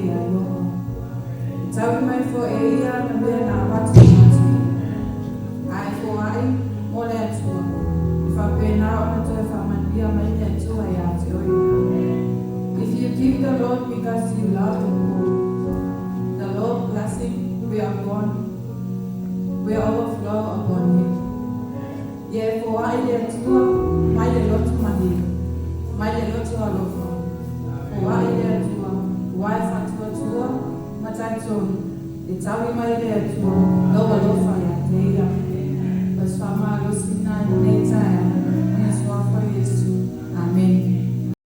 ia Iopa. E taui mai fo'i e ia na mea na avatu ia te ia. A e foai mo le Atua, e faapena ona toe faamanuia mai le Atua ia te oe. If you give the Lord because you love the poor, the Lord blessing will overflow upon you. Ia e foai i le Atua mai le loto malie, mai le loto alofa. Foai i le Atua, ua e faatuatua ma talitonu, e taui mai le Atua.